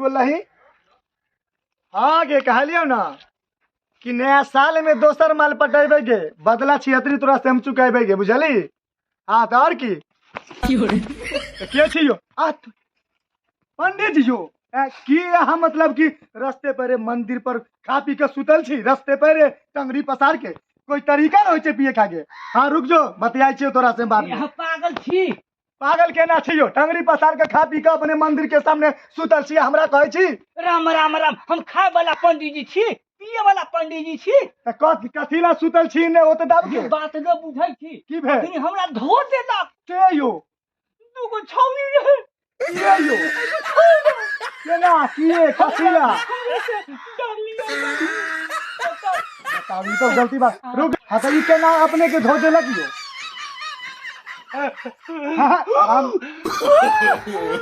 बोलही? हाँ गे, कहलियौ ना कि नया साल में दोसर माल पटेबै गे, बदला 76 तोरा से हम चुकेबै गे, बुझली? हाँ तऽ आओर की तऽ के छी यौ? आ पंडित जी यौ, की अहाँ मतलब कि रस्ते पर मंदिर पर खा पी के सुतल छी, रस्ते पर टंगरी पसार के? कोई तरीका न होइ छै पिए खा के। हाँ रुक जो, बतियाइ छियौ तोरा से बाद में। अहाँ पागल छी। पागल केना छी यौ? टंगरी पसार के खा पी के अपने मंदिर के सामने सुतल छी, हमरा कहै छी? राम राम राम, हम खाय वाला पंडित जी छी, पिए वाला पंडित जी छी। तऽ कथी ला सुतल छी ने ओते दाब के? ई बात न बुझै छी। की भेल? अखनी हमरा धो देलक। के यौ? दूगो छौरी रहे। के यौ? केना किए कथी ला? हमरे से डरलियै। बताउ, ई तो गलती बात। रुक, हाँ तऽ ई केना अपने के धो देलक यौ? हाँ, हम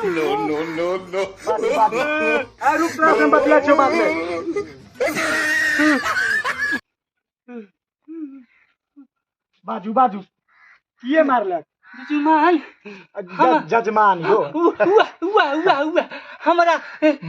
No, no, no, no. ए, रुक तोरा से हम बतिया छियौ बाद में। बाजू बाजू, किए मारलक? जजमान। जजमान यो। उआ उआ उआ उआ हमरा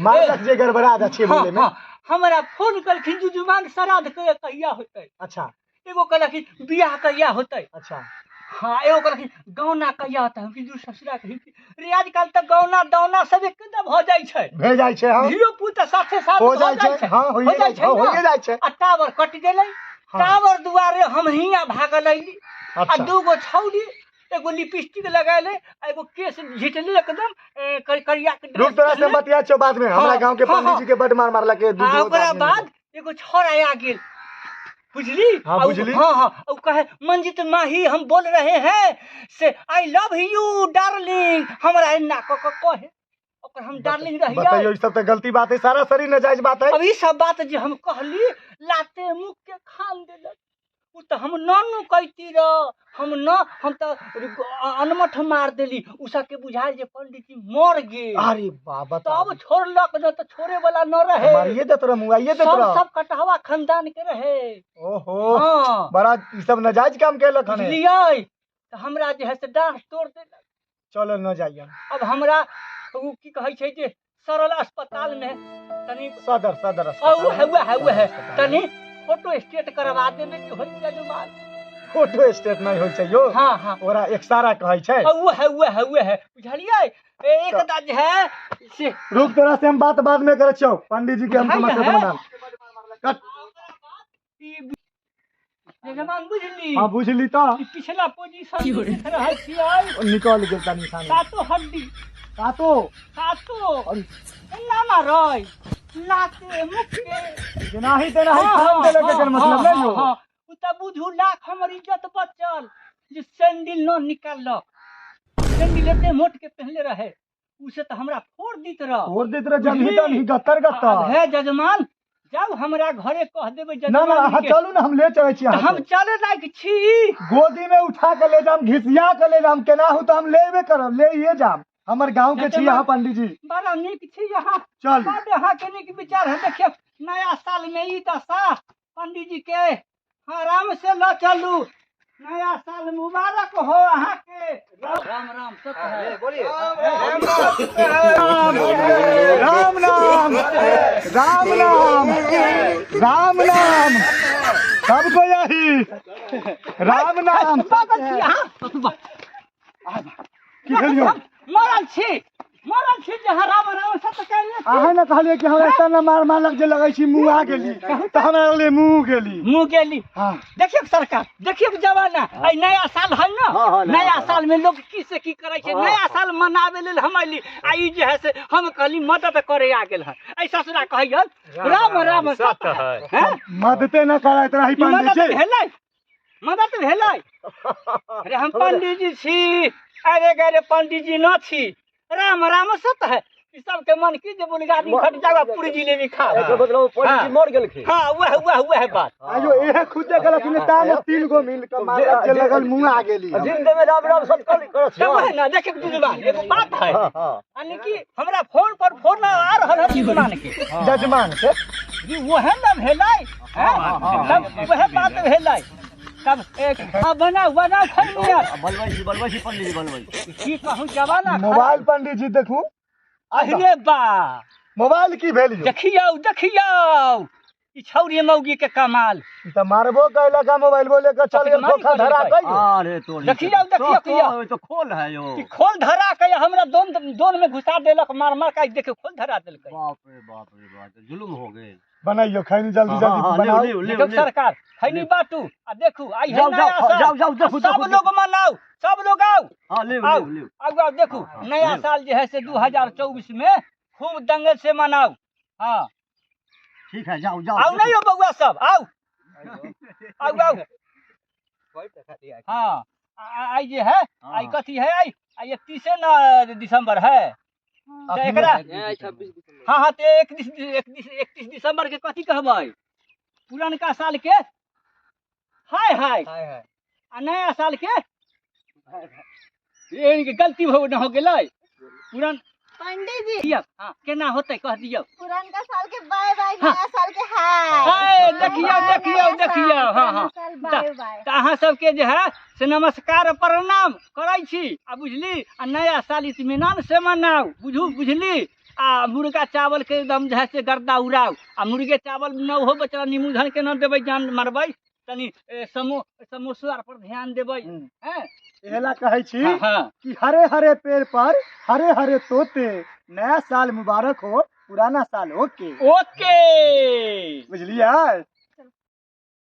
मारलक जे गड़बड़ा जा छै बोले में। हाँ, हमरा फोन कलखिन जुजुमान, श्राद्ध के कहिया होतै? अच्छा। एगो कहलखिन बियाह कहिया होतै? अच्छा। हाँ, एगो कहलखिन गौना कहिया होतै? हम कि ससुरा कही रे, आजकल तऽ गौना दौना सब एकदम भऽ जाइ छै। भए जाइ छै, हाँ। धियो पुता साथे साथ हो भऽ जाइ जाइ छै, छै। हाँ, होइए हो जाइ जाइ छै, छै ने? होइए जाइ छै। आ टावर कटि गेलै। हाँ। टावर दुआरे हम हियाँ भागल अयली। आ अच्छा। दूगो छौरी, एगो लिपस्टिक लगैले आ एगो केस झिटले एकदम करिया के रुक, तोरा से ड्रेस। बतिया छौ बाद में। हमरा हाँ, गांव के हाँ, पंडित हाँ। जी के बड मार मारलक के दू आ दू ओकरा आदमी। बाद एगो छौड़ा आ गेल, बुझली? हाँ, आ उ- बुझली। हाँ हाँ, उ कहे मंजित माही हम बोल रहे हैं से I love you darling, हमरा एना क क कहे, ओकर हम डार्लिंग रहियै। बताइयो, ई सब तऽ गलती बात है, सारा शरीर नाजायज बात है। अब ई सब बात जे हम कहली, लाते मुख के खान देलक। उ तऽ हम न नु कैती र, हम न, हम तऽ अनमठ मार देली। उ सबके बुझायल जे पंडित जी मर गेल। अरे बाबा, तब छोड़लक, न तऽ छोड़े वाला न रहे। मारिए देत रह, मुआइए देत सब रह। सब कटहवा खानदान के रहे। ओहो। हाँ। बड़ा ई सब नाजायज काम केलक हने। बुझलियै? तऽ हमरा जे है से डाँट तोड़ देलक। चलो न जाइए। अब हमरा उ की कहै छै जे सरल अस्पताल में तनी सदर, सदर हाँ, अस्पताल। उ है, उ है, उ है। अस्पताल। तनी फोटो स्टेट करवा देबे के होई जजमान। फोटो स्टेट नहीं होइ छै यौ। हाँ, हाँ। ओकरा एकसारा कहै छै। हाँ, उ है, उ है, उ है। बुझलियै? एक दा जे है से रुक, तोरा से हम बात बाद में करै छियौ। पंडित जी के हम बुझाइ समस्या है? समाधान। कट। ई जजमान बुझली? हाँ बुझली। तऽ ई पिछला पोजीशन देख रहल छियै। निकल गेल तनी निशान। सातो हड्डी। सातो? सातो। अरे। एना मारै लाते मुक्के जेनाही तेनाही हाँ, खान हाँ, देलक, हाँ, एकर मतलब हाँ, नहि यौ। हाँ, उ तऽ बुझू लाख हमर इज्जत बचल जे सैंडिल न निकाललक। सैंडिल एते मोट के पहनले रहे, उसे तऽ हमरा फोड़ दित रह। फोड़ दैत रह, जब ही बुझली? तनी गत्तर गत्तर। आब हे जजमान, जाउ हमरा घरे कह देबै ना, ना, जजमान अहाँ के। चलू ना, हम ले चलै छी तऽ अहाँके। हम चले लायक छी। गोदी में उठा के ले जाम, घिसिया के ले जाम, केना हो तऽ हम लेबे करब, ले ये जाम। हमर गांव के छी अहाँ पंडित जी। बड़ा नीक छी अहाँ। चल। बड अहाँके नीक विचार है। देखियौ नया साल में ई दशा पंडित जी के, आराम से ल चलू। नया साल मुबारक हो अहाँके। राम राम सत्य है। राम नाम, राम नाम, राम नाम, सबको यही राम नाम। पागल छी अहाँ। की भेल यौ? मरल छी, मरल छी जे अहाँ राम राम सत्य कहले छी। अहाँ ने कहलियै कि हमरा एतना मार मारलक जे लगै छी मुँह आ गेली, तऽ हमरा लगलै मुँह गेली। मुँह गेली। हाँ। देखियौ सरकार, देखियौ जमाना, एहि नया साल है ना, हाँ, हाँ, नया नया साल में लोग की से की करै छै। हाँ, नया हाँ। साल मनावे लेल हम अयली, आ ई जे है से हम कहली मदद करे आ गेल है। एहि ससुरा कहैयन राम राम सत्य है। हैं? मदते न करैत रही ई पंडित मदद जी। भेलै, मदद भेलै। अरे हम पंडित जी छी, अरे गरे पंडित जी न छी। राम राम सत्य है। ई सबके मन की जे बुलगादी खट जाओ पूरी जिलेबी खा। एकर मतलब पंडित जी मर गेलखिन। हाँ, वह वह वह बात। आयो एहे खुदे कहलखिन ताम तीन गो मिल के मारलक जे लगल मुँह आ गेली। जिंदे में राम राम सत्य करत तऽ वएह ना, देखियौ जुजमान, एगो बात है। हाँ, हाँ। यानी कि हमरा फोन पर फोन आ रहल है जुजमान के। जजमान के। जी वएह ना भेलै, हैं? तब वएह बात भेलै। तब एक हाँ, बनाउ, बनाउ खैनिया। बनबै छी, बनबै छी पंडित जी, बनबै छी। की कहू जमाना खराब। मोबाइल पंडित जी देखू। अरे बा, मोबाइल की भेल यौ? देखियौ देखियौ, ई छौरी मौगी के कमाल। ई तऽ मारबो कैलक आ मोबाइलो लेके चल गेल, मारि धोखा धरा करेलकै। कइयो। अरे तोरी। देखियौ, देखियौ, किया? तो खोल है यो। ई खोल धरा के हमरा दोन दोन में घुसा देलक, मार मार के देखियौ खोल धरा देलकै। बाप रे बाप रे बाप, जुलुम हो गए। बनाइयो खैनी जल्दी जल्दी बनाओ। लियो, लियो, देखियौ लियो। सरकार, खैनी बाटू आ देखू आई है जाओ, नया जाओ, साल। जाओ, जाओ, देखू, सब देखू, लोग मनाओ, सब लोग आओ। हाँ, लियो, आओ। लियो, लियो। आउ आउ देखू, हाँ, हाँ, नया लियो। साल जे है से 2024 में खूब दंगल से मनाओ। हाँ ठीक है, जाओ जाओ। आओ नहीं हो बउआ सब, आओ आओ आओ। हाँ आई जे है, आई कथी है, आई आई 31 न दिसंबर है तऽ एकरा। हाँ हाँ, तऽ 31 दिसंबर के कथी कहबै? पुरनका साल के हाय हाय आ नया साल के एहन के गलती हो न हो गेलै पुरन पंडित जी। दियौ। हाँ, केना होतै कह दियौ। पुरनका साल के बाय बाय, हाँ। नया साल के हाय। हाय, देखियौ, हाय, देखियौ, नया साल, देखियौ, हाँ, हाँ। पुराना साल बाय बाय। तऽ अहाँ सबके जे है से नमस्कार प्रणाम करै छी आ बुझली, आ नया साल इत्मीनान से मनाउ, बुझू बुझली। आ मुर्गा चावल के एकदम जे है से गर्दा उड़ाउ, आ मुर्गे चावल न हो बचला नीमू धन के न देबै, जान मारबै तनी समोसो आर पर ध्यान देबै। हैं? एहला कहै छी हाँ, हाँ। कि हरे हरे पेड़ पर हरे हरे तोते, नया साल मुबारक हो पुराना साल ओके। ओके, बुझलियै?